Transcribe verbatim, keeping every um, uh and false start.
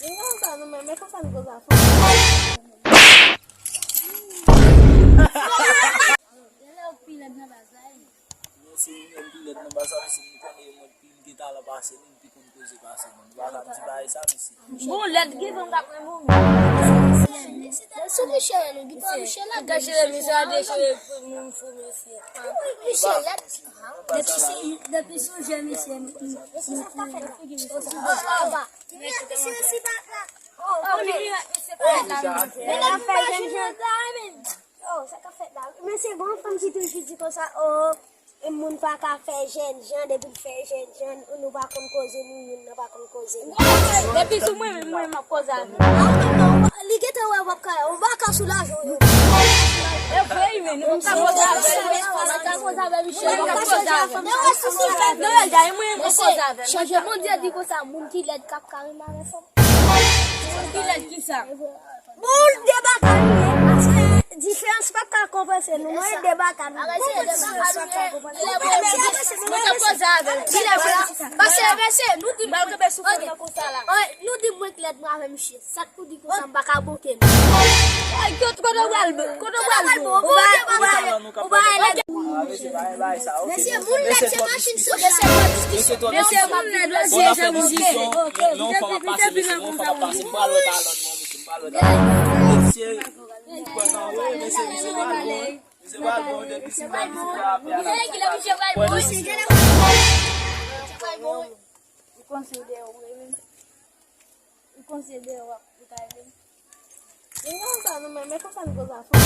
Gen lè w pi lèd nan baz la, wi. Mesye, li menm pi lèd nan baz la, mesye, m konnen mwen pi, m gen talan pase li, m pi konn koze pase li. Nou pa ka di bagay sa, mesye. Bon, lèd ki fanm k ap renmen w. Sou Michel, nou gen pa Michel la. Gade cheve misye a, de cheve pou moun fou, mesye. Michel, lèd. Depi si, depi sou je misye, misye, misye, misye pa la. Oh, oh, men, men la fè jèn jan. Oh, sa k ap fèt la? Men se bon fanm ki toujou di konsa, oh, e moun pa ka fè jèn jan, depi l fè jèn jan, nou pa konn koze, nou youn nan pa konn koze. Depi sou mwen menm, mwen m ap koze avè l. Ah, non, non, li gentan wè w ap ka, ou pa ka soulaje w yo. E vre, wi, nou pa ka koze avè l, wi, nou pa ka koze avè l, wi, nou pa ka koze avè l. Non, e gade, mwen m ap koze avè l. Chanje Bondye di konsa, moun ki lèd k ap ka renmen avè fanm. Ki lèd ki sa? Bon, de baka nou ye, paske diferans pa ka konpanse nou, non, de baka nou. Bon, bon, diferans pa ka konpanse nou. Mwen te poze avè l. Kilè vre? Paske, mesye, nou di mwen kenbe sou fòm nan konsa la. Wi, nou di mwen k lèd mwen avè misye. Sa k pou di konsa m pa ka boke l. Ay, kote w pral, kote w pral, bon, bon, de baka. Ou pa, ou pa, ou pa, Mesye, moun lèd se machin sou mesye, mesye, moun lèd, mesye, jan misye. Lè yon fanm ap pase, mesye, yon fanm ap pase, m pral wè talan nou an, mesye, m pral wè talan nou. Mesye, li pran nan, wi, mesye, misye pral bon, wi. Misye pral bon, depi si mwen, misye pral bon. Ou konsidere w rele? Ou konsidere w ap, ou ta rele? Gen yon sa nou menm, men konsa n konsa fanm.